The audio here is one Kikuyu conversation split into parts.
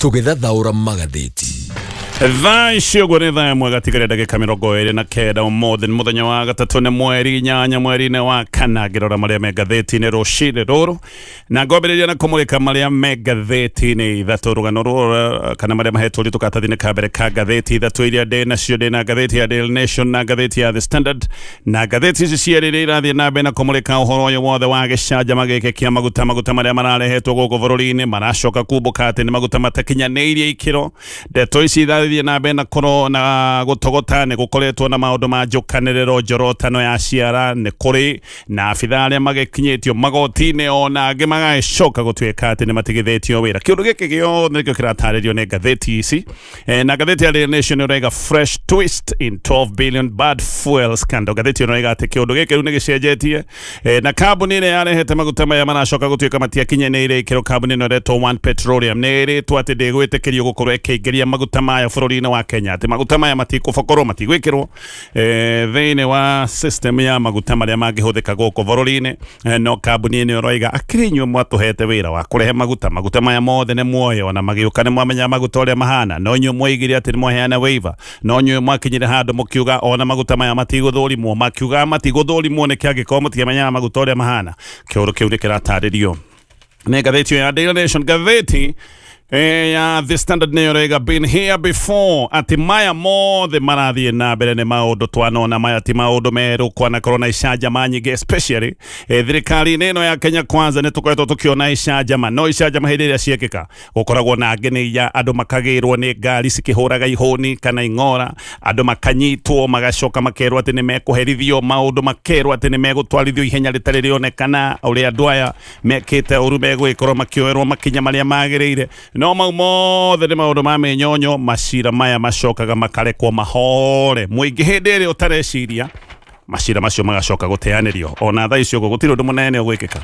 Tũgĩthathaũra magathĩti. Thaa ici ũguo nĩ thaa ĩmwe gatigaria ndagĩka 29. Ũmũthĩ nĩ mũthenya wa gatatũ, nĩ mweri 8 mweri-inĩ wa kana. Ngĩrora marĩa me ngathĩti-inĩ rũcinĩ rũrũ, na ngwambĩrĩria na kũmũrĩka marĩa me ngathĩti-inĩ ithatũ, rũgano rũrũ kana marĩa mahetwo ũritũ karatathi-inĩ ka mbere ka ngathĩti ithatũ iria ndĩ nacio. Ndĩ na ngathĩti ya Daily Nation na ngathĩti ya The Standard, na ngathĩti ici cierĩ iria irathiĩ na mbere na kũmũrĩka ũhoro ũyũ wothe wa gĩcanjama gĩkĩ kĩa maguta. Maguta marĩa mararehetwo gũkũ bũrũri-inĩ maracoka kumbũka atĩ nĩ maguta matakinyanĩirie ikĩro. Ndeto ici irathiĩ na mbere na kũro na gũtogota. Nĩ gũkoretwo na maũndũ ma njũkanĩrĩro, njorotano ya ciara, nĩ kũrĩ na abitha arĩa magĩkinyĩtio magoti-inĩ, ona angĩ magagĩcoka gũtuĩka atĩ nĩ matigithĩtio wĩra. Kĩũndũ gĩkĩ gĩothe nĩkĩo kĩratarĩrio nĩ ngathĩti ici. Na ngathĩti ya Daily Nation ĩraiga "Fresh twist in 12 billion bad fuel scandal". Ngathĩti ĩno ĩraiga atĩ kĩũndũ gĩkĩ rĩu nĩ gĩcenjetie, na kambuni ĩrĩa yarehete maguta maya maracoka gũtuĩka matiakinyanĩire ikĩro, kambuni ĩno ĩretwo One Petroleum, nĩ ĩrĩtwo atĩ ndĩgwĩtĩkĩrio gũkorwo ĩkĩingĩria maguta maya bũrũri-inĩ wa Kenya, atĩ maguta maya matikũbokorwo, matigwĩkĩrwo thĩinĩ wa system ya maguta marĩa mangĩhũthĩka gũkũ bũrũri-inĩ. No kambuni ĩno ĩroiga, akĩrĩ inyuĩ mwatũhete wĩra wa kũrehe maguta, maguta maya mothe nĩ muoĩ, ona magĩũka nĩ mwamenya maguta ũrĩa mahana, no inyuĩ mwoigire atĩ nĩ mwaheana waiver, no inyuĩ mwakinyire handũ mũkiuga ona maguta maya matigũthũrimwo. Makiuga matigũthũrimwo nĩkĩ angĩkorwo mũtiamenyaga maguta ũrĩa mahana? Kĩũndũ kĩu nĩ kĩratarĩrio nĩ ngathĩti ĩyo ya Daily Nation. Ngathĩti ya The Standard nĩyo ĩraiga "Been here before", atĩ maya mothe marathiĩ na mbere nĩ maũndũ twanona, maya ti maũndũ merũ. Kwanakorwo na icanjama nyingĩ, especially thirikari-inĩ ĩno ya Kenya Kwanza, nĩ tũkoretwo tũkĩona icanjama, no icanjama hĩndĩ ĩrĩa ciekĩka gũkoragwo na ngenĩia, andũ makagĩrwo nĩ ngari cikĩhũraga ihũni kana ing'ora, andũ makanyitwo, magacoka makerwo atĩ nĩ mekũherithio, maũndũ makerwo atĩ nĩ megũtwarithio ihenya rĩtarĩ rĩonekana, ũrĩa andũ aya mekĩte ũru megũgĩkorwo makĩoerwo makinya marĩa magĩrĩire. No mau mothe nĩ maũndũ ma mĩnyonyo. Macira maya macokaga makarekwo mahore mũingĩ hĩndĩ ĩrĩa ũtareciria, macira macio magacoka gũteanĩrio. Ona thaa icio ũguo gũtirĩ ũndũ mũnene ũgwĩkĩka,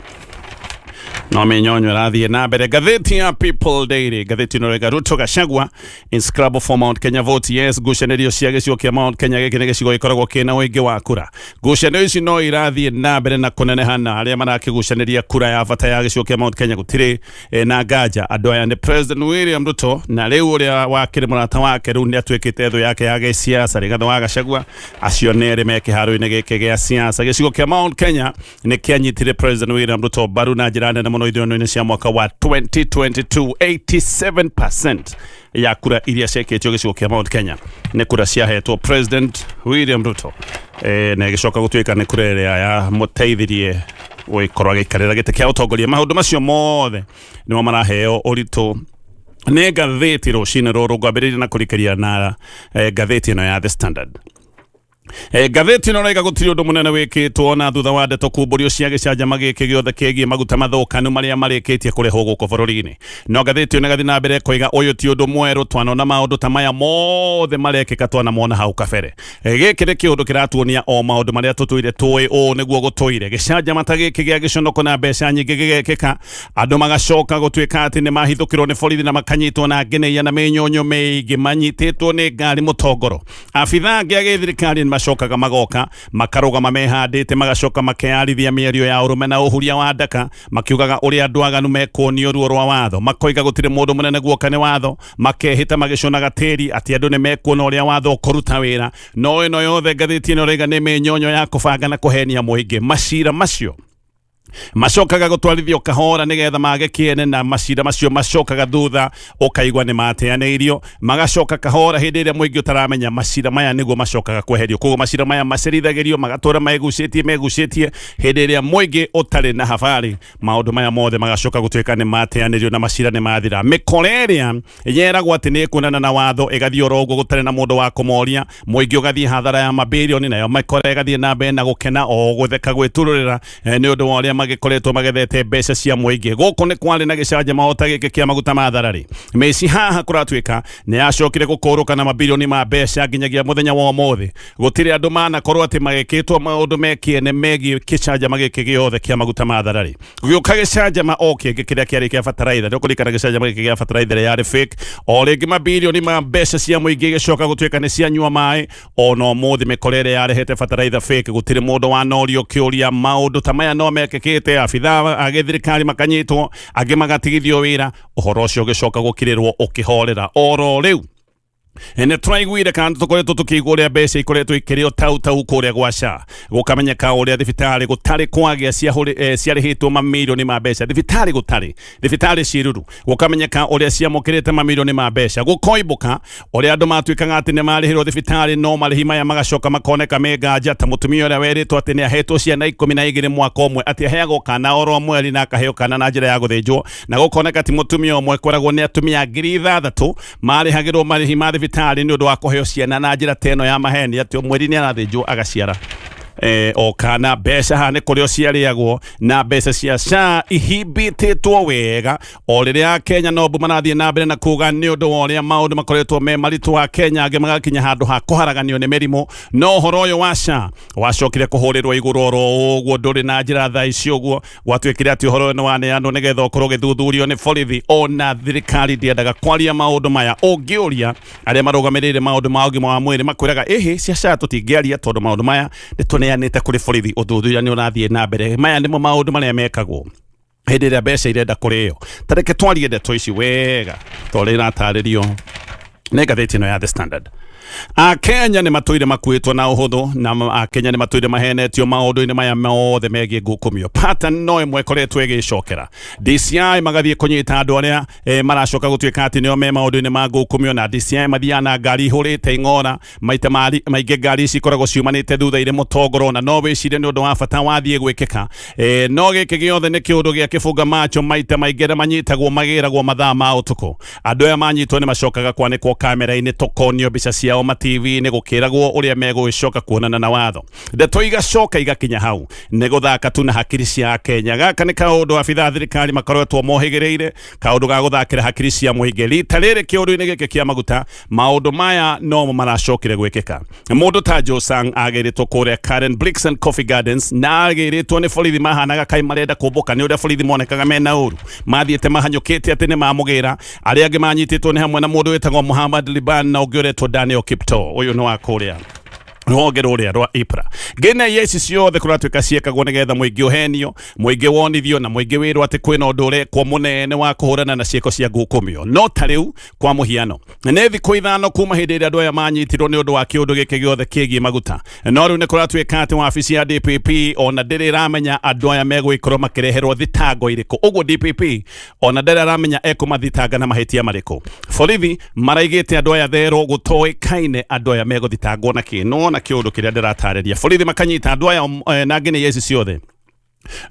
no mĩnyonyo ĩrathiĩ na mbere. Ngathĩti ya People Daily, ngathĩti ĩno ĩrauga "Ruto Gachagua in scrabble for Mount Kenya vote". Yes, ngucanĩrio cia gĩcigo kĩa Mount Kenya. Gĩkĩ nĩ gĩcigo gĩkoragwo kĩna ũingĩ wa kura. Ngucanio ici no irathiĩ na mbere na kũneneha, na arĩa marakĩgucanĩria kura ya bata ya gĩcigo kĩa Mount Kenya, gũtirĩ na nganja andũ aya nĩ President William Ruto na rĩu ũrĩa wakĩrĩ mũrata wake rĩu nĩ atuĩkĩte thũ yake ya gĩsiasa, Rigathĩ wa Gachagua. Acio nĩ erĩ me kĩharo-inĩ gĩkĩ gĩa siasa. Gĩcigo kĩa Mount Kenya nĩ kĩanyitire President William Ruto mbaru na njĩra nene mũno ithurano-inĩ cia mwaka wa 2022. 87% ya kura iria ciekĩtio gĩcigo kĩa Mount Kenya nĩ kura ciahetwo President William Ruto, na ĩgĩcoka gũtuĩka nĩ kura ĩrĩa yamũteithirie gũgĩkorwo agĩikarĩra gĩtĩ kĩa ũtongoria. Maũndũ macio mothe nĩmo maraheo ũritũ nĩ ngathĩti rũcinĩ rũrũ. Ngwambĩrĩria na kũrikĩria na ngathĩti ĩno ya The Standard. Ngathĩti ĩno ĩraiga gũtirĩ ũndũ mũnene wĩkĩtwo na thutha wa ndeto kumbũrio cia gĩcanjama gĩkĩ gĩothe kĩgiĩ maguta mathũkanu marĩa marĩkĩtie kũrehwo gũkũ bũrũri-inĩ. No ngathĩti ĩno ĩgathiĩ na mbere koiga ũyũ ti ũndũ mwerũ, twanona maũndũ ta maya mothe marekĩka, twanamona hau kabere. Gĩkĩ nĩ kĩũndũ kĩratuonia o maũndũ marĩa tũtũire tũĩ, ũũ nĩguo gũtũire. Gĩcanjama ta gĩkĩ gĩa gĩconoko na mbeca nyingĩ gĩgekĩka, andũ magacoka gũtuĩka atĩ nĩ mahithũkĩrwo nĩ borithi na makanyitwo na ngeneia na mĩnyonyo mĩingĩ, manyitĩtwo nĩ ngari mũtongoro. Abitha angĩ a gĩthirikari nĩ macokaga magoka makarũgama mehandĩte, magacoka makeyarithia mĩario ya ũrũme na ũhuria wa ndaka, makiugaga ũrĩa andũ aganu mekuonio ruo rwa watho, makoiga gũtirĩ mũndũ mũnene guoka nĩ watho, makehĩta magĩconaga tĩri atĩ andũ nĩ mekuona ũrĩa watho ũkũruta wĩra. No ĩno yothe, ngathĩti ĩno ĩrauga, nĩ mĩnyonyo ya kũbanga na kũhenia mũingĩ. Macira macio macokaga gũtwarithio kahora nĩgetha mage kĩene, na macira macio macokaga thutha ũkaigua nĩ mateanĩirio, magacoka kahora hĩndĩ ĩrĩa mũingĩ ũtaramenya. Macira maya nĩguo macokaga kweherio. Koguo macira maya macerithagĩrio, magatũra megucĩtie megucĩtie hĩndĩ ĩrĩa mũingĩ ũtarĩ na habari. Maũndũ maya mothe magacoka gũtuĩka nĩ mateanĩrio na macira nĩ mathira. Mĩkora ĩrĩa yeragwo atĩ nĩ ĩkuonana na watho ĩgathiĩ oro ũguo gũtarĩ na mũndũ wa kũmoria, mũingĩ ũgathiĩ hathara ya mabirioni, nayo mĩkora ĩgathiĩ na mbere na gũkena o gũtheka gwĩturũrĩra nĩ ũndũ wa ũrĩa magĩkoretwo magethete mbeca cia mũingĩ. Gũkũ nĩ kwarĩ na gĩcanjama o ta gĩkĩ kĩa maguta ma thararĩ mĩci. Haha kũratuĩka nĩ yacokire gũkũrũka na mabirioni ma mbeca. Nginyagia mũthenya wa ũmũthĩ gũtirĩ andũ manakorwo atĩ magĩkĩtwo maũndũ me kĩene megiĩ gĩcanjama gĩkĩ gĩothe kĩa maguta ma thararĩ. Gũgĩũka gĩcanjama o kĩngĩ kĩrĩa kĩarĩ kĩa bataraitha. Nĩ ũkũririkana gĩcanjama gĩkĩ gĩa bataraitha ĩrĩa yarĩ fake. O rĩngĩ mabirioni ma mbeca cia mũingĩ gĩcoka gũtuĩka nĩ cianyua maĩ. Ona ũmũthĩ mĩkora ĩrĩa yarehete bataraitha fake, gũtirĩ mũndũ wanorio kĩũria. Maũndũ ta maya no mekĩke. gwatuĩkĩte abithaa a gĩthirikari makanyitwo, angĩ magatigithio wĩra, ũhoro ũcio ũgĩcoka gũkirĩrwo ũkĩhorera oro rĩu. Nĩ tũraiguire kana tũkoretwo tũkĩigua ũrĩa mbeca ikoretwo ikĩrĩo tau tau kũrĩa gwa SHA, gũkamenyeka ũrĩa thibitarĩ gũtarĩ kwagĩa ciarĩhĩtwo mamirioni ma mbeca, thibitarĩ gũtarĩ, thibitarĩ ciruru, gũkamenyeka ũrĩa ciamũkĩrĩte mamirioni ma mbeca, gũkoimbũka ũrĩa andũ matuĩkaga atĩ nĩ marĩhĩrwo thibitarĩ no marĩhi maya magacoka makoneka me nganja, ta mũtumia ũrĩa werĩtwo atĩ nĩ ahetwo ciana 12 mwaka ũmwe, atĩ aheagwo kana oro mweri na akaheo kana na njĩra ya gũthĩnjwo, na gũkoneka ti mũtumia ũmwe, kweragwo nĩ atumia 6,000 marĩhagĩrwo marĩhi ma thibitarĩ nĩ ũndũ wa kũheo ciana na njĩra ta ĩno ya maheni, atĩ o mweri nĩ arathĩnjwo agaciara o kana mbeca haha nĩ kũrĩo ciarĩagwo, na mbeca cia SHA ihimbĩtĩtwo wega o rĩrĩa Kenya nombu marathiĩ na mbere na kuga nĩ ũndũ wa ũrĩa maũndũ makoretwo me maritũ wa Kenya, angĩ magakinya handũ ha kũharaganio nĩ mĩrimũ. No ũhoro ũyũ wa SHA wacokire kũhũrĩrwo igũrũ oro ũguo, ndũrĩ na njĩra thaa ici ũguo gwatuĩkire atĩ ũhoro ũyũ nĩ waneanwo nĩgetha ũkorwo ũgĩthuthurio nĩ borithi. Ona thirikari ndĩendaga kwaria maũndũ maya, ũngĩũria arĩa marũgamĩrĩire maũndũ ma ũgima wa mwĩrĩ makwĩraga ĩhĩ cia SHA tũtingĩaria tondũ maũndũ maya nĩ tũneanĩte kũrĩ borithi, ũthuthuria nĩ ũrathiĩ na mbere. Maya nĩmo maũndũ marĩa mekagwo hĩndĩ ĩrĩa mbeca irenda kũrĩo. Ta reke twarie ndeto ici wega ta ũrĩa iratarĩrio nĩ ngathĩti ĩno ya The Standard. Akenya nĩ matũire makuĩtwo na ũhũthũ, na Akenya nĩ matũire mahenetio maũndũ-inĩ maya mothe megiĩ ngukumio. Pattern no ĩmwe ĩkoretwo ĩgĩcokera. DCI magathiĩ kũnyita andũ arĩa maracoka gũtuĩka atĩ nĩo me maũndũ-inĩ ma ngukumio, na DCI mathiaga na ngari ihũrĩte ing'ora. Maita maingĩ ngari ici ikoragwo ciumanĩte thutha irĩ mũtongoro, na no wĩcirie nĩ ũndũ wa bata wathiĩ gwĩkĩka. No gĩkĩ gĩothe nĩ kĩũndũ gĩa kĩbunga macho. Maita maingĩ arĩa manyitagwo magĩragwo mathaa ma ũtukũ. Andũ aya manyitwo nĩ macokaga kwanĩkwo kamera-inĩ, tũkonio mbica ciao ma TV-inĩ, gũkĩragwo ũrĩa megũgĩcoka kuonana na watho. Ndeto igacoka igakinya hau nĩ gũthaka tu na hakiri cia Kenya. Gaka nĩ kaũndũ abithaa thirikari makoretwo mohĩgĩrĩire, kaũndũ ga gũthakĩra hakiri cia mũingĩ. Rita rĩrĩ kĩũndũ-inĩ gĩkĩ kĩa maguta, maũndũ maya nomo maracokire gwĩkĩka. Mũndũ ta Joe Sang agĩrĩtwo kũrĩa Karen Blixen Coffee Gardens, na agĩrĩtwo nĩ borithi mahanaga kaĩ marenda kũmbũka nĩ ũrĩa borithi monekaga mena ũru, mathiĩte mahanyũkĩte atĩ nĩ mamũgĩra. Arĩa angĩ manyitĩtwo nĩ hamwe na mũndũ wĩtagwo Muhammad Liban na ũngĩ ũretwo Daniel Kipto, ũyũ nĩ wa kũrĩa rũhonge rũrĩa rwa IPRA. Ngĩna ici ciothe kũratuĩka ciĩkagwo nĩgetha mũingĩ ũhenio, mũingĩ wonithio, na mũingĩ wĩrwo atĩ kwĩna ũndũ ũrekwo mũnene wa kũhũrana na ciĩko cia ngukumio. No ta rĩu kwa mũhiano, nĩ thikũ 5 kuma hĩndĩ ĩrĩa andũ aya manyitirwo nĩ ũndũ wa kĩũndũ gĩkĩ gĩothe kĩgiĩ maguta, no rĩu nĩ kũratuĩka atĩ wabici ya DPP ona ndĩrĩ ĩramenya andũ aya megũgĩkorwo makĩreherwo thitango irĩkũ. Ũguo DPP ona ndarĩ aramenya ekũmathitanga na mahĩtia marĩkũ. Borithi maraigĩte andũ aya therũ, gũtoĩkaine andũ aya megũthitangwo na kĩ. Nĩwona kĩũndũ kĩrĩa ndĩratarĩria, borithi makanyita andũ aya na nginya ici ciothe,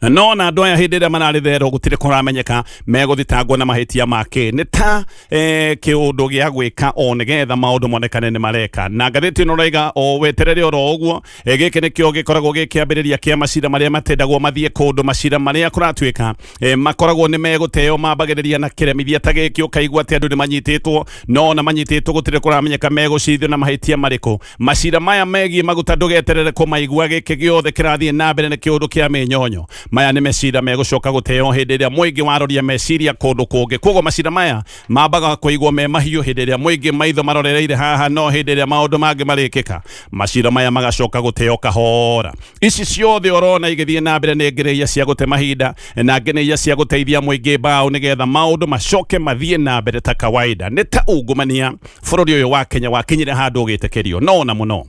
no na andũ aya hĩndĩ ĩrĩa mararĩ therũ gũtirĩ kũramenyeka megũthitangwo na mahĩtia make. Nĩ ta kĩũndũ gĩa gwĩka o nĩgetha maũndũ monekane nĩ mareka. Na ngathĩti ĩno raiga o weterere oro ũguo, gĩkĩ nĩkĩo gĩkoragwo gĩ kĩambĩrĩria kĩa macira marĩa matendagwo mathiĩ kũndũ, macira marĩa kũratuĩka makoragwo nĩ megũteo, mambagĩrĩria na kĩremithia ta gĩkĩ, ũkaigua atĩ andũ nĩ manyitĩtwo, no ona manyitĩtwo gũtirĩ kũramenyeka megũcirithio na mahĩtia marĩkũ. Macira maya megiĩ maguta ndũgeterere kũmaigua, gĩkĩ gĩothe kĩrathiĩ na mbere nĩ kĩũndũ kĩa mĩnyonyo. Maya nĩ mecira megũcoka gũteo hĩndĩ ĩrĩa mũingĩ waroria meciria kũndũ kũngĩ. Koguo macira maya mambaga kũigwo me mahiũ hĩndĩ ĩrĩa mũingĩ maitho marorereire haha, no hĩndĩ ĩrĩa maũndũ mangĩ marĩkĩka macira maya magacoka gũteo kahora. Ici ciothe ũrona igĩthiĩ na mbere nĩ ngereia cia gũte mahinda na ngereia cia gũteithia mũingĩ mbaũ nĩgetha maũndũ macoke mathiĩ na mbere ta kawaida. Nĩ ta ungumania bũrũri ũyũ wa Kenya wakinyire handũ ũgĩtĩkĩrio no ona mũno.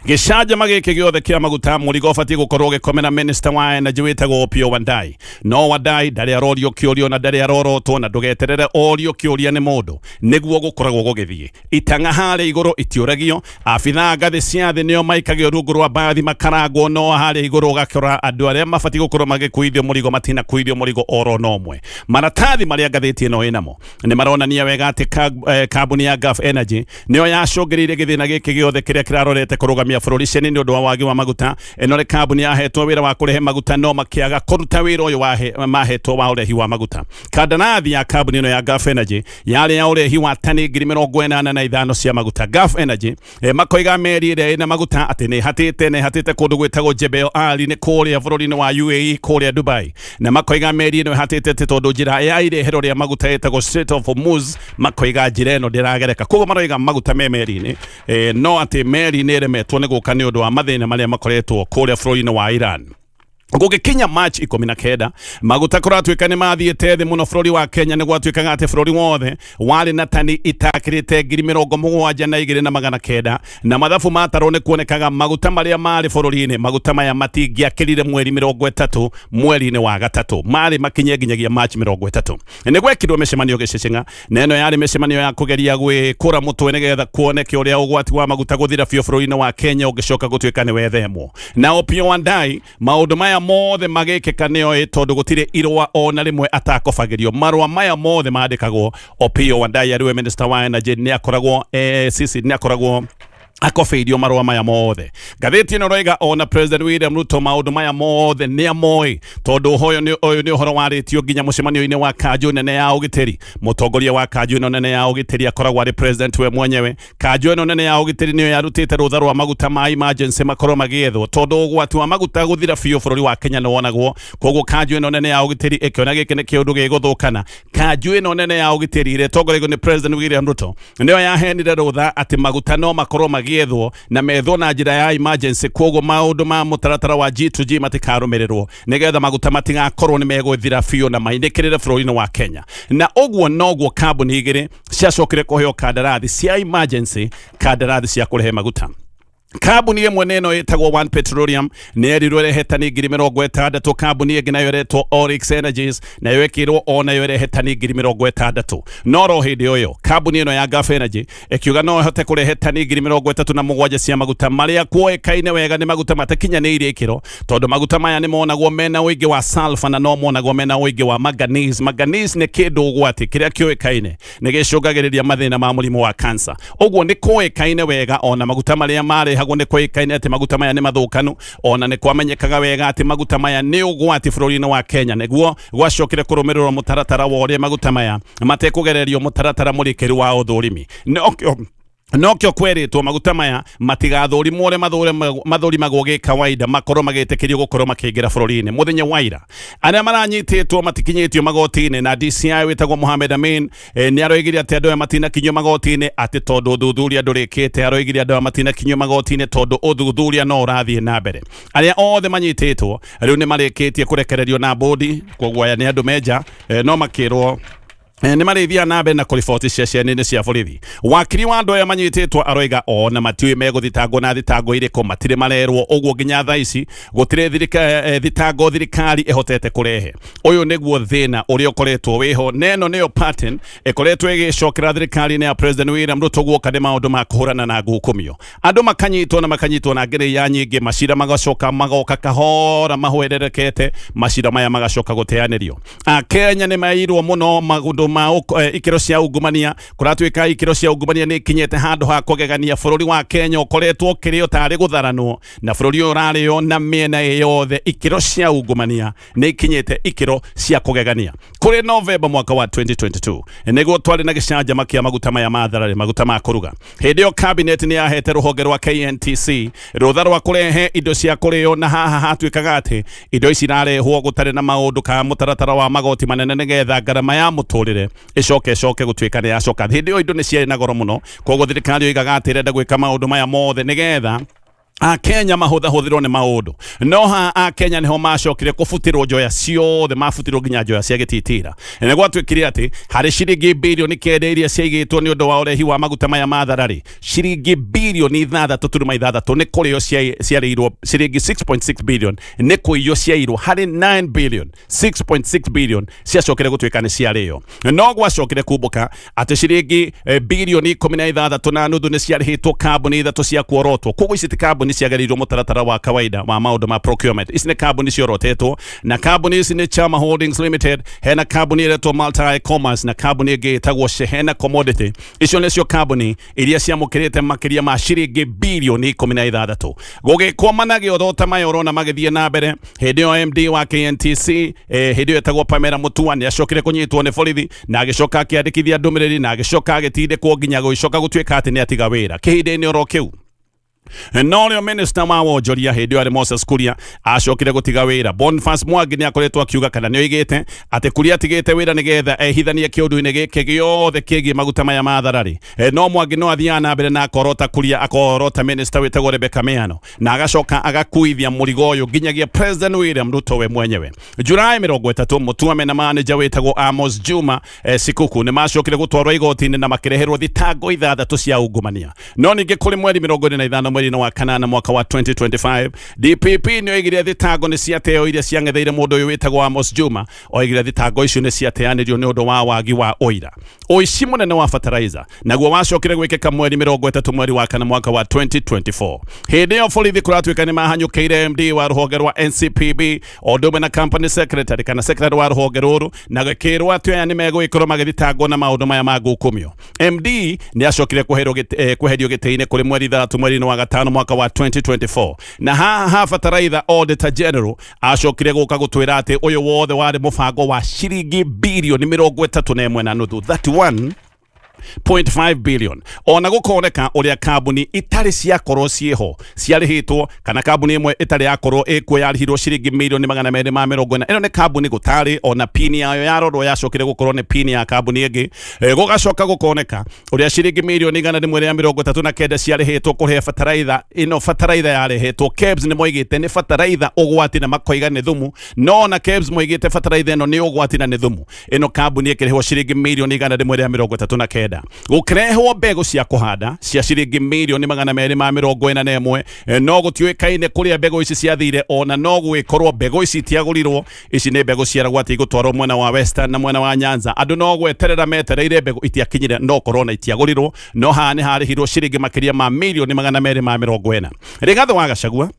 Gĩcanjama gĩkĩ gĩothe kĩa maguta, mũrigo ũbatiĩ gũkorwo ũgĩkomera minister wa energy wĩtagwo Opiyo Wandayi. No Wandayi ndarĩ arorio kĩũria na ndarĩ arorotwo, na ndũgeterere orio kĩũria nĩ mũndũ nĩguo gũkoragwo gũgĩthiĩ. Itang'a harĩa igũrũ itiũragio, abithaa ngathĩ cia thĩ nĩo maikagio rungu rwa mbathi makarangwo, no harĩa igũrũ ũgakora andũ arĩa mabatiĩ gũkorwo magĩkuithio mũrigo matinakuithio mũrigo oro na ũmwe. Maratathi marĩa ngathĩti ĩno ĩnamo nĩ maronania wega atĩ kambuni ya Gulf Energy nĩyo yacũngĩrĩirie gĩthĩna gĩkĩ gĩothe kĩrĩa kĩrarorete kũrũgamia bũrũri ceni nĩ ũndũ wa wagi wa maguta. Ĩno nĩ kambuni yahetwo wĩra wa kũrehe maguta no makĩaga kũruta wĩra ũyũ mahetwo wa ũrehi wa maguta. Kandarathi ya kambuni ĩno ya Gulf Energy yarĩ ya ũrehi wa tani 85,000 cia maguta. Gulf Energy makoiga meri ĩrĩa ĩna maguta atĩ nĩ ĩhatĩte na ĩhatĩte kũndũ gwĩtagwo Jebel Ali nĩ kũrĩa bũrũri-inĩ wa UAE kũrĩa Dubai, na makoiga meri ĩno ĩhatĩte atĩ tondũ njĩra ya irehero rĩa maguta ĩtagwo Strait of Hormuz, makoiga njĩra ĩno ndĩragereka, koguo maroiga maguta me meri-inĩ, no atĩ meri nĩ ĩremetwo nĩ gũka nĩ ũndũ wa mathĩna marĩa makoretwo kũrĩa bũrũri-inĩ wa Iran. Gũgĩkinya March 19, maguta kũratuĩka nĩ mathiĩte thĩ mũno bũrũri wa Kenya. Nĩ gwatuĩkaga atĩ bũrũri wothe warĩ na tani itakĩrĩte 72,900, na mathabu matarwo nĩ kuonekaga maguta marĩa marĩ bũrũri-inĩ, maguta maya matingĩakĩrire mweri 30 mweri-inĩ wa gatatũ, marĩ makinye nginyagia March 30. Nĩ gwekirwo mĩcemanio gĩcĩcĩng'a, na ĩno yarĩ mĩcemanio ya kũgeria gwĩkũra mũtwe nĩgetha kuoneke ũrĩa ũgwati wa maguta gũthira biũ bũrũri-inĩ wa Kenya ũngĩcoka gũtuĩka nĩ wethemwo. Na Opiyo Wandayi maũndũ maya mothe magĩkĩka nĩoĩ, tondũ gũtirĩ irũa ona rĩmwe atakobagĩrio. Marũa maya mothe mandĩkagwo, Opiyo Wandayi arĩ we minister wa energy nĩ akoragwo sisi nĩ akoragwo akobeirio marũa maya mothe. Ngathĩti ĩno roiga ona President William Ruto maũndũ maya mothe nĩ amoĩ, tondũ ũyũ nĩ ũhoro warĩtio nginya mũcemanio-inĩ wa kanjũ nene ya ũgitĩri. Mũtongoria wa kanjũ ĩno nene ya ũgitĩri akoragwo arĩ president we mwenyewe. Kanjũ ĩno nene ya ũgitĩri nĩyo yarutĩte rũtha rwa maguta ma emergency makorwo magĩethwo, tondũ ũgwati wa maguta gũthira biũ bũrũri wa Kenya nĩ wonagwo. Koguo kanjũ ĩno nene ya ũgitĩri ĩkĩona gĩkĩ nĩ kĩũndũ gĩgũthũkana. Kanjũ ĩno nene ya ũgitĩri ĩrĩa ĩtongoragio nĩ President William Ruto nĩyo yaheanire rũtha atĩ maguta no makorwo magĩethwo na methwo na njĩra ya emergency, koguo maũndũ ma mũtaratara wa G2G matikarũmĩrĩrwo, nĩgetha maguta matigakorwo nĩ megũthira biũ na mainĩkĩrĩre bũrũri-inĩ wa Kenya. Na ũguo noguo kambuni igĩrĩ ciacokire kũheo kandarathi cia emergency, kandarathi cia kũrehe maguta. Kambuni ĩmwe nĩ ĩno ĩtagwo One Petroleum, nĩ yerirwo ĩrehe tani 60,000. Kambuni ĩngĩ nayo ĩretwo Oryx Energies, nayo ĩkĩrwo o nayo ĩrehe tani 60,000. No ro hĩndĩ ĩyo kambuni ĩno ya Gulf Energy ĩkiuga no ĩhote kũrehe tani 37,000 cia maguta marĩa kuoĩkaine wega nĩ maguta matakinyanĩirie ikĩro, tondũ maguta maya nĩ monagwo mena ũingĩ wa sulfur na no monagwo mena ũingĩ wa manganese. Manganese nĩ kĩndũ ũgwati kĩrĩa kĩũĩkaine nĩ gĩcũngagĩrĩria mathĩna ma mũrimũ wa cancer. Ũguo nĩ kũĩkaine wega ona maguta marĩa marehagwo nĩ kũĩkaine atĩ maguta maya nĩ mathũkanu. Ona nĩ kwamenyekaga wega atĩ maguta maya nĩ ũgwati bũrũri-inĩ wa Kenya. Nĩguo gwacokire kũrũmĩrĩrwo mũtaratara wa ũrĩa maguta maya matekũgererio mũtaratara mũrikĩru wa ũthũrimi. Nokĩo kwerĩtwo maguta maya matigathũrimwo ũrĩa mathũrimagwo gĩkawaida makorwo magĩtĩkĩrio gũkorwo makĩingĩra bũrũri-inĩ. Mũthenya wa ira arĩa maranyitĩtwo matikinyĩtio magoti-inĩ, na DCI wĩtagwo Mohamed Amin nĩ aroigire atĩ andũ aya matinakinyio magoti-inĩ atĩ tondũ ũthuthuria ndũrĩkĩte. Aroigire andũ aya matinakinyio magoti-inĩ tondũ ũthuthuria no ũrathiĩ na mbere. Arĩa othe manyitĩtwo rĩu nĩ marĩkĩtie kũrekererio na bodi, koguo aya nĩ andũ menja no makĩrwo nĩ marĩthiaga na mbere na kũriboti ceceni-inĩ cia borithi. Wakiri wa andũ aya manyitĩtwo aroiga ona matiũĩ megũthitangwo na thitango irĩkũ, matirĩ marerwo ũguo nginya thaa ici gũtirĩ thitango thirikari ĩhotete kũrehe. Ũyũ nĩguo thĩna ũrĩa ũkoretwo wĩho, na ĩno nĩyo pattern ĩkoretwo ĩgĩcokera thirikari-inĩ ya President William Ruto guoka nĩ maũndũ ma kũhũrana na ngukumio. Andũ makanyitwo na makanyitwo na ngereia nyingĩ, macira magacoka magoka kahora mahwererekete, macira maya magacoka gũteanĩrio. Akenya nĩ mairwo mũno maũndũ ma ikĩro cia ungumania. Kũratuĩka ikĩro cia ungumania nĩ ikinyĩte handũ ha kũgegania. Bũrũri wa Kenya ũkoretwo ũkĩrĩo tarĩ gũtharanwo, na bũrũri ũyũ ũrarĩo na mĩena ĩ yothe. Ikĩro cia ungumania nĩ ikinyĩte ikĩro cia kũgegania. Kũrĩ Novemba mwaka wa 2022 nĩguo twarĩ na gĩcanjama kĩa maguta maya ma thararĩ, maguta ma kũruga. Hĩndĩ ĩyo cabinet nĩ yahete rũhonge rwa KNTC rũtha rwa kũrehe indo cia kũrĩo, na haha hatuĩkaga atĩ indo ici irarehwo gũtarĩ na maũndũ kana mũtaratara wa magoti manene, nĩgetha ngarama ya mũtũrĩre ĩcoke gũtuĩka nĩ yacoka. Hĩndĩ ĩyo indo nĩ ciarĩ na goro mũno, koguo thirikari yoigaga atĩ ĩrenda gwĩka maũndũ maya mothe nĩgetha Akenya mahũthahũthĩrwo nĩ maũndũ. No ha Akenya nĩho macokire kũbutĩrwo njoya ciothe, mabutirwo nginya njoya cia gĩtitira. Nĩ gwatuĩkire atĩ harĩ ciringi 9 birioni iria ciaigĩtwo nĩ ũndũ wa ũrehi wa maguta maya ma thararĩ, ciringi 6.6 birioni nĩ kũrĩo ciarĩirwo. Ciringi 6.6 billion nĩ kũiywo ciairwo. Harĩ 9 billion, 6.6 billion ciacokire gũtuĩka nĩ ciarĩo. No gwacokire kumbũka atĩ ciringi 16.5 birioni nĩ ciarĩhĩtwo kambuni ithatũ cia kuorotwo. Koguo ici ti kambuni ciagereirwo mũtaratara wa kawaida wa maũndũ ma procurement, ici nĩ kambuni ciorotetwo. Na kambuni ici nĩ Chama Holdings Limited, hena kambuni ĩretwo Multi Commerce, na kambuni ĩngĩ ĩtagwo Shehena Commodity. Icio nĩcio kambuni iria ciamũkĩrĩte makĩria ma ciringi 16 birioni. Gũgĩkwo managĩotho ta maya ũrona magĩthiĩ na mbere. Hĩndĩ ĩyo MD wa KNTC, hĩndĩ ĩyo etagwo Pamela Mutua, nĩ acokire kũnyitwo nĩ borithi na agĩcoka akĩandĩkithia ndũmĩrĩri na agĩcoka agĩtindĩkwo nginya gũgĩcoka gũtuĩka atĩ nĩ atiga wĩra kĩhinda-inĩ oro kĩu. No rĩo minister wa wonjoria hĩndĩ ĩyo arĩ Moses Kuria acokire gũtiga wĩra. Boniface Mwangi nĩ akoretwo akiuga kana nĩ oigĩte atĩ Kuria atigĩte wĩra nĩgetha ehithanie kĩũndũ-inĩ gĩkĩ gĩothe kĩgiĩ maguta maya ma tharari. No Mwangi no athiaga na mbere na akorota Kuria, akorota minister wĩtagwo Rebecca Miano, na agacoka agakuithia mũrigo ũyũ nginyagia President William Ruto we mwenyewe. July 30 Mũtuame na manager wĩtagwo Amos Juma Sikuku nĩ macokire gũtwarwo igoti-inĩ na makĩreherwo thitango 6 cia ungumania. No ningĩ kũrĩ mweri 25 mweri-inĩ wa kanana mwaka wa 2025 DPP nĩ oigire thitango nĩ ciateo iria ciang'etheire mũndũ ũyũ wĩtagwo Amos Juma. Oigire thitango icio nĩ ciateanĩrio nĩ ũndũ wa wagi wa ũira. Ũici mũnene wa fertilizer naguo wacokire gwĩkĩka mweri 30 mweri wa kana mwaka wa 2024. Hĩndĩ ĩyo borithi kũratuĩka nĩ mahanyũkĩire MD wa rũhonge rwa NCPB o ũndũ ũmwe na company secretary kana secretary wa rũhonge rũrũ, na gĩkĩrwo atĩ aya nĩ megũgĩkorwo magĩthitangwo na maũndũ maya ma ngukumio. MD nĩ acokire kweherio gĩtĩ-inĩ kũrĩ mweri 6 mweri-inĩ wa gatano mwaka wa 2024. Na haha bataraitha Auditor General acokire gũka gũtwĩra atĩ ũyũ wothe warĩ mũbango wa ciringi birioni 31.5, 31.5 billion. Ona gũkoneka ũrĩa kambuni itarĩ ciakorwo ciĩho ciarĩhĩtwo, kana kambuni ĩmwe ĩtarĩ yakorwo ĩkuo yarĩhirwo ciringi mirioni 240. Ĩno nĩ kambuni gũtarĩ ona pini yayo yarorwo, yacokire gũkorwo nĩ pini ya kambuni ĩngĩ. Gũgacoka gũkoneka ũrĩa ciringi mirioni 139 ciarĩhĩtwo kũrĩha bataraitha ĩno. Bataraitha yarĩhĩtwo, KEBS nĩ moigĩte nĩ bataraitha ũgwati na makoiga nĩ thumu, no na KEBS moigĩte bataraitha ĩno nĩ ũgwati na nĩ thumu. Ĩno kambuni ĩkĩrĩhwo ciringi mirioni 139. Gũkĩrehwo mbegũ cia kũhanda cia ciringi mirioni 241, no gũtiũĩkaine kũrĩa mbegũ ici ciathire, ona no gũgĩkorwo mbegũ ici itiagũrirwo. Ici nĩ mbegũ ciaragwo atĩ igũtwarwo mwena wa Western na mwena wa Nyanza. Andũ no gweterera metereire, mbegũ itiakinyire, no korwo na itiagũrirwo. No haha nĩ harĩhirwo ciringi makĩria ma mirioni 240. Rigathĩ wa Gachagua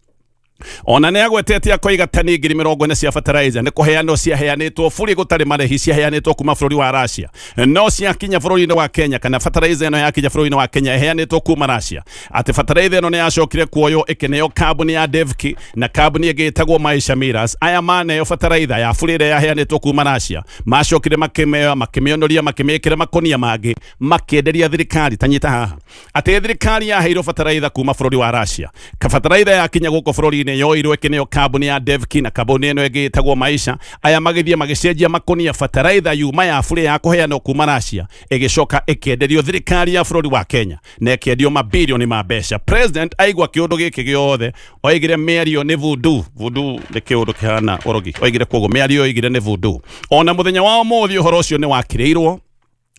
ona nĩ agwetete akoiga tani 40,000 cia fertilizer nĩ kũheanwo ciaheanĩtwo buri gũtarĩ marĩhi, ciaheanĩtwo kuma bũrũri wa Russia, no ciakinya bũrũri-inĩ wa Kenya, kana fertilizer ĩno yakinya bũrũri-inĩ wa Kenya ĩheanĩtwo kuma Russia, atĩ fertilizer ĩno nĩ yacokire kuoywo ĩkĩneo kambuni ya Devki na kambuni ĩngĩ ĩtagwo Maisha Miras. Aya maneo fertilizer ya buri ĩrĩa yaheanĩtwo kuma Russia, macokire makĩmĩoya, makĩmĩonoria, makĩmĩkĩra makonia mangĩ, makĩenderia thirikari. Tanyita haha atĩ thirikari yaheirwo bataraitha kuma bũrũri wa Russia. Bataraitha yakinya gũkũ bũrũri-inĩ yoirwo ĩkĩneo kambuni ya Devki na kambuni ĩno ĩngĩ ĩtagwo Maisha. Aya magĩthiĩ magĩcenjia makonia, bataraitha yuma ya bũrĩ ya kũheanwo kuma Russia ĩgĩcoka ĩkĩenderio thirikari ya bũrũri wa Kenya na ĩkĩendio mabilioni ma mbeca. President aigua kĩũndũ gĩkĩ gĩothe oigire mĩario nĩ voodoo. Voodoo nĩ kĩũndũ kĩhana ũrogi. Oigire koguo mĩario oigire nĩ voodoo. Ona mũthenya wa ũmũthĩ ũhoro ũcio nĩ wakĩrĩirwo,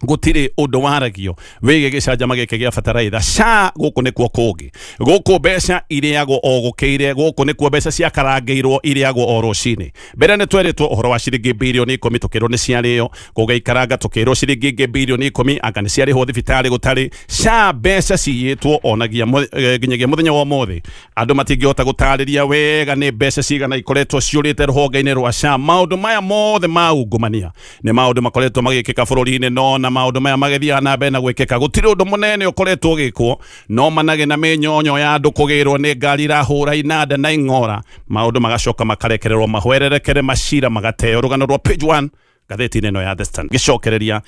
gũtirĩ ũndũ waragio wĩgiĩ gĩcanjama gĩkĩ gĩa bataraitha. SHA gũkũ nĩkuo kũngĩ, gũkũ mbeca irĩagwo o gũkĩire, gũkũ nĩkuo mbeca ciakarangĩirwo irĩagwo o rũcinĩ. Mbere nĩ twerĩtwo ũhoro wa ciringi birioni 10, tũkĩrwo nĩ ciarĩo, gũgĩikaranga tũkĩrwo ciringi ingĩ birioni 10 anga nĩ ciarĩhwo thibitarĩ gũtarĩ. SHA mbeca ciyĩtwo onagia nginyagia mũthenya wa ũmũthĩ andũ matingĩhota gũtarĩria wega nĩ mbeca cigana ikoretwo ciũrĩte rũhonge-inĩ rwa SHA. Maũndũ maya mothe ma ungumania nĩ maũndũ makoretwo magĩkĩka bũrũri-inĩ, no na maũndũ maya magĩthiaga na mbere na gwĩkĩka gũtirĩ ũndũ mũnene ũkoretwo ũgĩkwo, no manage na mĩnyonyo ya andũ kũgĩrwo nĩ ngari irahũra inanda na ing'ora, maũndũ magacoka makarekererwo mahwererekere, macira magateo. Rũgano rwa page 1 ngathĩti-inĩ ĩno ya The Standard. Gĩcokereria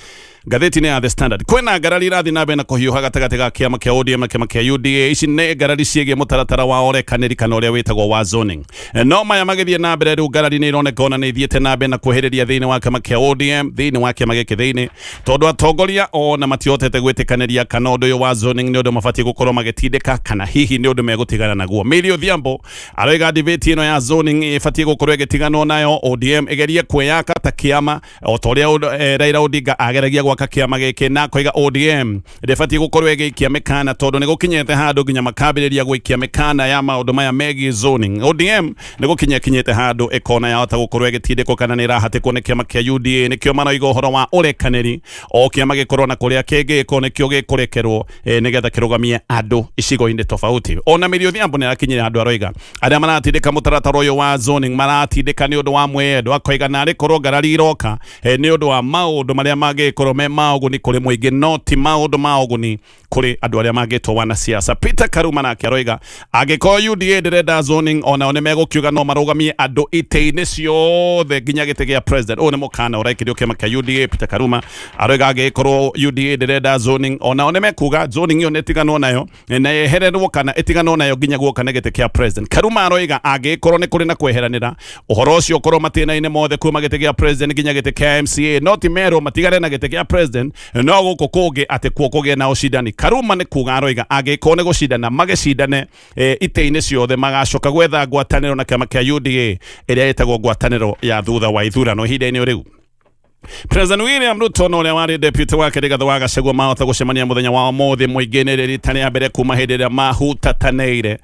ngathĩti-inĩ ya The Standard, kwĩna ngarari irathiĩ na mbere na kũhiũha gatagatĩ ga kĩama kĩa ODM na kĩama kĩa UDA. Ici nĩ ngarari ciĩgiĩ mũtaratara wa ũrekanĩri kana ũrĩa wĩtagwo wa zoning. No maya magĩthiĩ na mbere rĩu ngarari nĩ ironeka ona nĩ ithiĩte na mbere na kwĩhĩrĩria thĩinĩ wa kĩama kĩa ODM, thĩinĩ wa kĩama gĩkĩ thĩinĩ, tondũ atongoria ona matihotete gwĩtĩkanĩria kana ũndũ ũyũ wa zoning nĩ ũndũ mabatiĩ gũkorwo magĩtindĩka kana hihi nĩ ũndũ megũtigana naguo. Millie Odhiambo aroiga debate ĩno ya zoning ĩbatiĩ gũkorwo ĩgĩtiganwo nayo, ODM ĩgerie kwĩyaka ta kĩama o ta ũrĩa Raila Odinga ageragia gwaka kĩama gĩkĩ, na akoiga ODM ndĩbatiĩ gũkorwo ĩgĩikia mĩkana tondũ nĩ gũkinyĩte handũ nginya makambĩrĩria gũikia mĩkana ya maũndũ maya megiĩ zoning. ODM nĩ gũkinya ĩkinyĩte handũ ĩkona yahota gũkorwo ĩgĩtindĩkwo kana nĩ ĩrahatĩkwo nĩ kĩama kĩa UDA, nĩkĩo maroiga ũhoro wa ũrekanĩri, o kĩama gĩkorwo na kũrĩa kĩngĩkwo nĩkĩo gĩkũrekerwo nĩgetha kĩrũgamie andũ icigo-inĩ tofauti. Ona Millie Odhiambo nĩ arakinyire handũ aroiga arĩa maratindĩka mũtaratara ũyũ wa zoning maratindĩka nĩ ũndũ wa mwĩyendo, akoiga narĩ korwo ngarari iroka nĩ ũndũ wa maũndũ marĩa mangĩkorwo me ma ũguni kũrĩ mũingĩ no ti maũndũ ma ũguni kũrĩ andũ arĩa mangĩtwo wanasiasa. Peter Karuma nake aroiga angĩkorwo UDA ndĩrenda zoning, onao nĩ megũkiuga no marũgamie andũ itĩ-inĩ ciothe nginya gĩtĩ gĩa president. Ũyũ nĩ mũkana ũrekĩrio kĩama kĩa UDA. Peter Karuma aroiga angĩkorwo UDA ndĩrenda zoning, onao nĩ mekuga zoning ĩyo nĩ ĩtiganwo nayo na yehererwo kana ĩtiganwo nayo nginya guoka nĩ gĩtĩ kĩa president. Karuma aroiga angĩkorwo nĩ kũrĩ na kweheranĩra, ũhoro ũcio ũkorwo matĩna-inĩ mothe kuma gĩtĩ gĩa president nginya gĩtĩ kĩa MCA, no ti merwo matigane na gĩtĩ kĩa president, no gũkũ kũngĩ atĩ kuo kũgĩe na ũcindani. Karuma nĩ kuga aroiga angĩkorwo nĩ gũcindana magĩcindane itĩ-inĩ ciothe, magacoka gwetha ngwatanĩro na kĩama kĩa UDA ĩrĩa ĩtagwo ngwatanĩro ya thutha wa ithurano. Ihinda-inĩ rĩu, President William Ruto na ũrĩa warĩ deputy wake Rigathĩ wa Gachagua mahota gũcemania mũthenya wa ũmũthĩ mũingĩ-inĩ rĩ rita rĩa mbere kuma hĩndĩ ĩrĩa mahutatanĩire.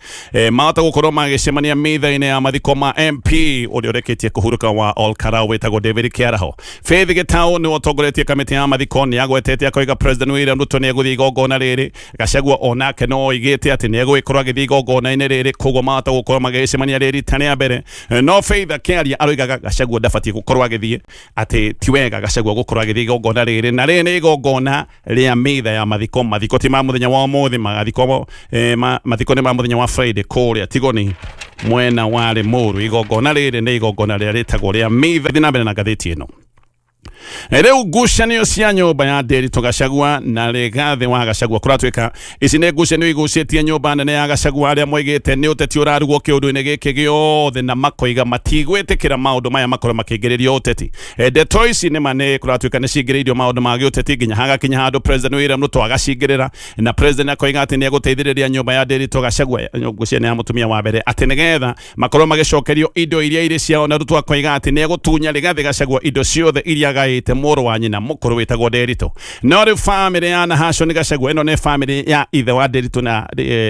Mahota gũkorwo magĩcemania mitha-inĩ ya mathiko ma MP ũrĩa ũrĩkĩtie kũhurũka wa Olkarau wĩtagwo David Kĩaraho. Faith Gĩtaũ nĩwe ũtongoretie kamĩtĩ ya mathiko, nĩ agwetete akoiga President William Ruto nĩ egũthiĩ igongona rĩrĩ. Gachagua onake no oigĩte atĩ nĩ egũgĩkorwo agĩthiĩ igongona-inĩ rĩrĩ, koguo mahota gũkorwo magĩcemania rĩ rita rĩa mbere. No Faith akĩaria aroigaga Gachagua ndabatiĩ gũkorwo agĩthiĩ, atĩ ti wega Gachagua gũkorwo agĩthiĩ igongona rĩrĩ, na rĩrĩ nĩ igongona rĩa mitha ya mathiko. Mathiko ti ma mũthenya wa ũmũthĩ, mathiko mathiko nĩ ma mũthenya wa Friday kũrĩa Tigoni mwena wa Limuru. Igongona rĩrĩ nĩ igongona rĩrĩa rĩtagwo rĩa mitha. Thiĩ na mbere na ngathĩti ĩno. Rĩu ngucanio cia nyũmba ya Nderitu Gachagua na Rigathĩ wa Gachagua kũratuĩka ici nĩ ngucanio igucĩtie nyũmba nene ya Gachagua, arĩa moigĩte nĩ ũteti ũrarugwo kĩũndũ-inĩ gĩkĩ gĩothe, na makoiga matigwĩtĩkĩra maũndũ maya makorwo makĩingĩrĩrio ũteti. Ndeto ici nĩ ma nĩ kũratuĩka nĩ cingĩrĩirio maũndũ ma gĩũteti nginya hagakinya handũ President William Ruto agacingĩrĩra, na President akoiga atĩ nĩ egũteithĩrĩria nyũmba ya Nderitu Gachagua, ngũcia nĩ ya mũtumia wa mbere, atĩ nĩgetha makorwo magĩcokerio indo iria irĩ ciao, na Ruto akoiga atĩ nĩ egũtunya Rigathĩ Gachagua indo ciothe iria agaĩte mũrũ wa nyina mũkũrũ wĩtagwo Nderitu. No rĩu famĩlĩ ya Nahashon Gachagua, ĩno nĩ famĩlĩ ya ithe wa Nderitu na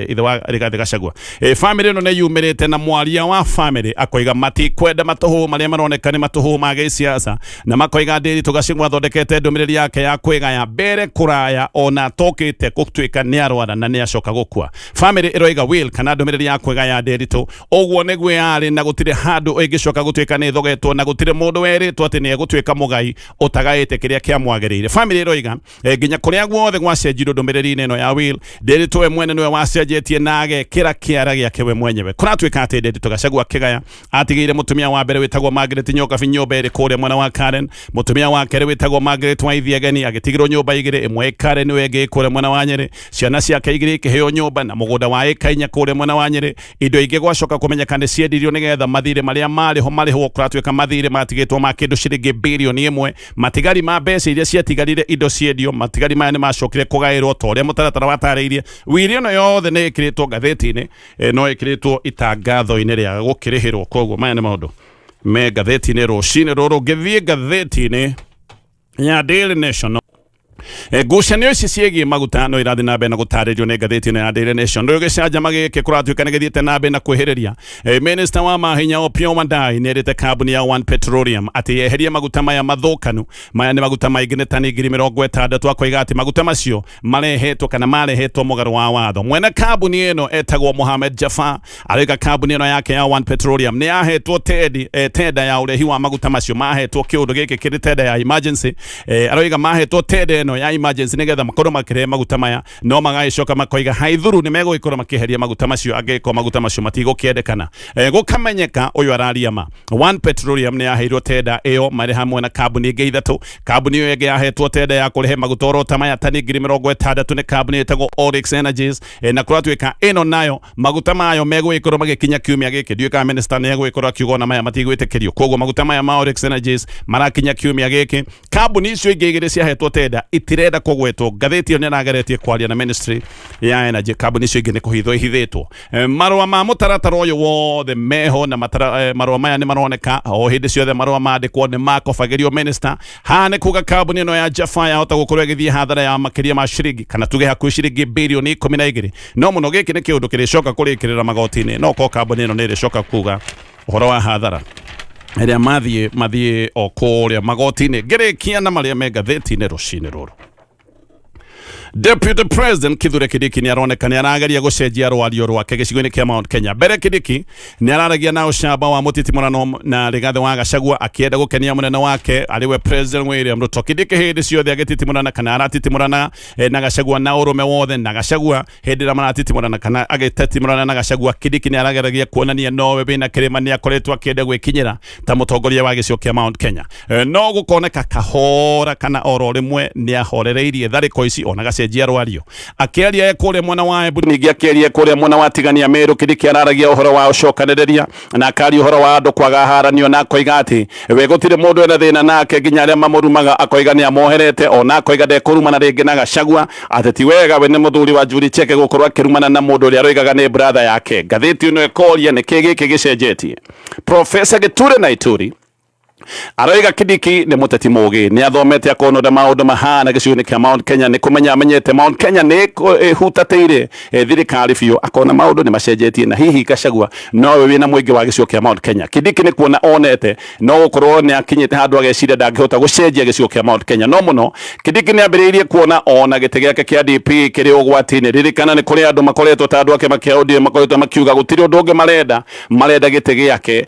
ithe wa Rigathĩ Gachagua, famĩlĩ ĩno nĩ yumĩrĩte, na mwaria wa famĩlĩ akoiga matikwenda matũhũhũ marĩa maroneka nĩ matũhũhũ ma gĩsiasa, na makoiga Nderitu Gachagua athondekete ndũmĩrĩri yake ya kwĩgaya mbere kũraya ona atokĩte gũtuĩka nĩ arwara na nĩ acoka gũkua. Famĩlĩ ĩroiga will kana ndũmĩrĩri ya kwĩgaya Nderitu ũguo nĩguo yarĩ, na gũtirĩ handũ ĩngĩcoka gũtuĩka nĩ ĩthogetwo, na gũtirĩ mũndũ werĩtwo atĩ nĩ egũtuĩka mũgai ũtagaĩte kĩrĩa kĩamwagĩrĩire. Famĩlĩ ĩroiga nginya kũrĩa guothe gwacenjirio ndũmĩrĩri-inĩ ĩno ya will, Nderitu we mwene nĩwe wacenjetie na agekĩra kĩara gĩake we mwenyewe. Kũratuĩka atĩ Nderitu Gachagua akĩgaya atigĩire mũtumia wa mbere wĩtagwo Margaret Nyokabi nyũmba ĩrĩ kũrĩa mwena wa Karen, mũtumia wa kerĩ wĩtagwo Margaret Waithiegeni agĩtigĩrwo nyũmba igĩrĩ, ĩmwe ĩ Karen ĩyo ĩngĩ ĩ kũrĩa mwena wa Nyĩrĩ, ciana ciake igĩrĩ ikĩheo nyũmba na mũgũnda wa ĩka 4 kũrĩa mwena wa Nyĩrĩ. Indo ingĩ gwacoka kũmenyeka nĩ ciendirio nĩgetha mathirĩ marĩa marĩ ho marĩhwo. Kũratuĩka mathirĩ matigĩtwo ma kĩndũ ciringi birioni 1. Matigari ma mbeca iria ciatigarire indo ciendio, matigari maya nĩ macokire kũgaĩrwo ta ũrĩa mũtaratara watarĩirie. Wiri ĩno yothe nĩ ĩkĩrĩtwo ngathĩti-inĩ, no ĩkĩrĩtwo itangatho-inĩ rĩa gũkĩrĩhĩrwo. Koguo maya nĩ maũndũ me ngathĩti-inĩ rũcinĩ rũrũ. Ngĩthiĩ ngathĩti-inĩ ya Daily Nation, ngucanio ici ciĩgiĩ maguta no irathiĩ na mbere na gũtarĩrio nĩ ngathĩti ĩno ya Daily Nation. Rĩu gĩcanjama gĩkĩ kũratuĩka nĩ gĩthiĩte na mbere na kwĩhĩrĩria. Minister wa mahinya Opiyo Wandayi nĩ erĩte kambuni ya One Petroleum atĩ yeherie maguta maya mathũkanu. Maya nĩ maguta maingĩ, nĩ tani 60,000. Akoiga atĩ maguta macio marehetwo kana marehetwo mũgarũ wa watho. Mwene kambuni ĩno etagwo Mohamed Jafar, aroiga kambuni ĩno yake ya One Petroleum nĩ yahetwo tenda ya ũrehi wa maguta macio, mahetwo kĩũndũ gĩkĩ kĩrĩ tenda ya emergency. Aroiga mahetwo tenda ĩno ya emergency nĩgetha makorwo makĩrehe maguta maya, no magagĩcoka makoiga haithuru nĩ megũgĩkorwo makĩeheria maguta macio angĩkorwo maguta macio matigũkĩendekana. Gũkamenyeka ũyũ araria ma. One Petroleum nĩ yaheirwo tenda ĩyo marĩ hamwe na kambuni ingĩ ithatũ. Kambuni ĩyo ĩngĩ yahetwo tenda ya kũrehe maguta oro ta maya tani 60,000 nĩ kambuni ĩtagwo Oryx Energies, na kũratuĩka ĩno nayo maguta mayo megũgĩkorwo magĩkinya kiumia gĩkĩ. Ndiũĩ kana minister nĩ egũgĩkorwo akiuga ona maya matigwĩtĩkĩrio. Koguo maguta maya ma Oryx Energies marakinya kiumia gĩkĩ. Kambuni icio ingĩ igĩrĩ ciahetwo tenda itirenda kũgwetwo. Ngathĩti ĩyo nĩ ĩrageretie kwaria na ministry ya energy. Kambuni icio ingĩ nĩ kũhithwo ihithĩtwo. Marũa ma mũtaratara ũyũ wothe meho, na marũa maya nĩ maroneka o hĩndĩ ciothe. Marũa mandĩkwo nĩ makobagĩrio minister. Haha nĩ kuga kambuni ĩno ya Jaffa yahota gũkorwo ĩgĩthiĩ hathara ya makĩria ma ciringi, kana tuge hakuhĩ ciringi birioni 12. No mũno gĩkĩ nĩ kĩũndũ kĩrĩcoka kũrĩkĩrĩra magoti-inĩ, no korwo kambuni ĩno nĩ ĩrĩcoka kuga ũhoro wa hathara ĩrĩa mathiĩ o kũrĩa magoti-inĩ. Ngĩrĩkia na marĩa me ngathĩti-inĩ rũcinĩ rũrũ. Deputy President Kithure Kindiki nĩ aroneka nĩ arageria gũcenjia rwario rwake gĩcigo-inĩ kĩa Mount Kenya. Mbere Kindiki nĩ araragia na ũcamba wa mũtitimũrano na Rigathĩ wa Gachagua akĩenda gũkenia mũnene wake arĩwe President William Ruto. Kindiki hĩndĩ ciothe agĩtitimũrana kana aratitimũrana na Gachagua na ũrũme wothe, na Gachagua hĩndĩ ĩrĩa maratitimũrana kana agĩtitimũrana na Gachagua, Kindiki nĩ arageragia kuonania nowe wĩna kĩrĩma nĩ akoretwo akĩenda gwĩkinyĩra ta mũtongoria wa gĩcigo kĩa Mount Kenya. No gũkoneka kahora kana oro rĩmwe nĩ ahorereirie tharĩko ici ona gacenjia rwario. Akĩaria e kũrĩa mwena wa Embu, ningĩ akĩaria kũrĩa mwena wa Tigania Meru, Kindiki araragia ũhoro wa ũcokanĩrĩria na akaria ũhoro wa andũ kwaga haranio, na akoiga atĩ we gũtirĩ mũndũ ena thĩna nake nginya arĩa mamũrumaga akoiga nĩ amoherete, ona akoiga ndekũrumana rĩngĩ na Gachagua, atĩ ti wega we nĩ mũthuri wa Julie Cheke gũkorwo akĩrumana na mũndũ ũrĩa aroigaga nĩ brother yake. Ngathĩti ĩno ĩkoria nĩkĩ gĩkĩ gĩcenjetie. Professor Gĩture na Ituri aroiga Kindiki nĩ mũteti mũgĩ, nĩ athomete akona ũrĩa maũndũ mahana gĩcigo-inĩ kĩa Mount Kenya, nĩ kũmenya amenyete Mount Kenya nĩ ĩhutatĩire thirikari biũ, akona maũndũ nĩ macenjetie na hihi Gachagua nowe wĩna mũingĩ wa gĩcigo kĩa Mount Kenya. Kindiki nĩ kuona onete no gũkorwo nĩ akinyĩte handũ ageciria ndangĩhota gũcenjia gĩcigo kĩa Mount Kenya, no mũno Kindiki nĩ ambĩrĩirie kuona ona gĩtĩ gĩake kĩa DP kĩrĩ ũgwati-inĩ. Ririkana nĩ kũrĩ andũ makoretwo ta andũ a kĩama kĩa ODM makoretwo makiuga gũtirĩ ũndũ ũngĩ marenda, marenda gĩtĩ gĩake,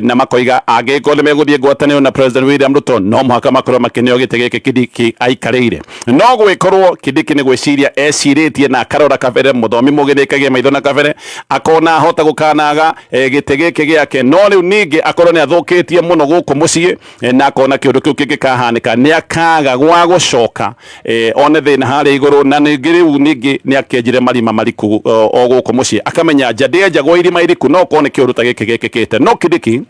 na makoiga angĩkorwo nĩ megũthiĩ ngwatanĩro na President William Ruto no mũhaka makorwo makĩneo gĩtĩ gĩkĩ Kindiki aikarĩire. No gwĩkorwo Kindiki nĩ gwĩciria ecirĩtie na akarora kabere, mũthomi mũgĩ nĩkagia maitho na kabere, akona ahota gũkanaga gĩtĩ gĩkĩ gĩake, no rĩu ningĩ akorwo nĩ athũkĩtie mũno gũkũ mũciĩ, na akona kĩũndũ kĩu kĩngĩkahanĩka nĩ akaga gwa gũcoka, one thĩna harĩa igũrũ, na ningĩ rĩu ningĩ nĩ akĩenjire marima mariku o gũkũ mũciĩ, akamenya nja ndĩenjagwo irima iriku, no korwo nĩ kĩũndũ ta gĩkĩ gĩkĩkĩte. No Kindiki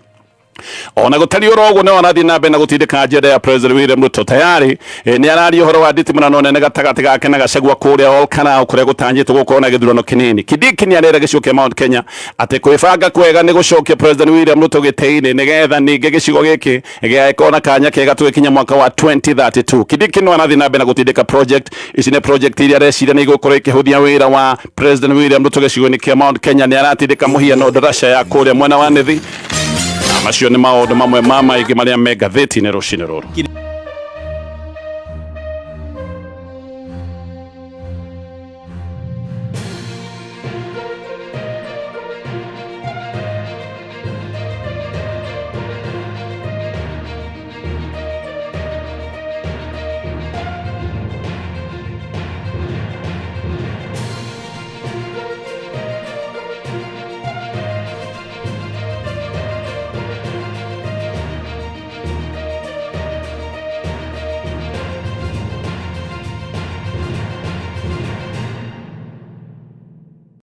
ona gũtariĩ oro ũguo no arathiĩ na mbere na gũtindĩka agenda ya President William Ruto. Tayari nĩ araria ũhoro wa nditimũrano nene gatagatĩ gake na Gachagua kũrĩa Ol Kalou kũrĩa gũtanyĩtwo gũkorwo na gĩthurano kĩnini. Kindiki nĩ arera gĩcigo kĩa Mount Kenya atĩ kwĩbanga kwega nĩ gũcokia President William Ruto gĩtĩ-inĩ nĩgetha ningĩ gĩcigo gĩkĩ gĩgagĩkorwo na kanya kega tũgĩkinya mwaka wa 2032. Kindiki no arathiĩ na mbere na gũtindĩka project ici, nĩ project iria areciria nĩ igũkorwo ikĩhũthia wĩra wa President William Ruto gĩcigo-inĩ kĩa Mount Kenya. Nĩ aratindĩka mũhiano ndaraca ya kũrĩa mwena wa Nithi. Na macio nĩ maũndũ mamwe ma maingĩ marĩa me ngathĩti-inĩ rũcinĩ rũrũ.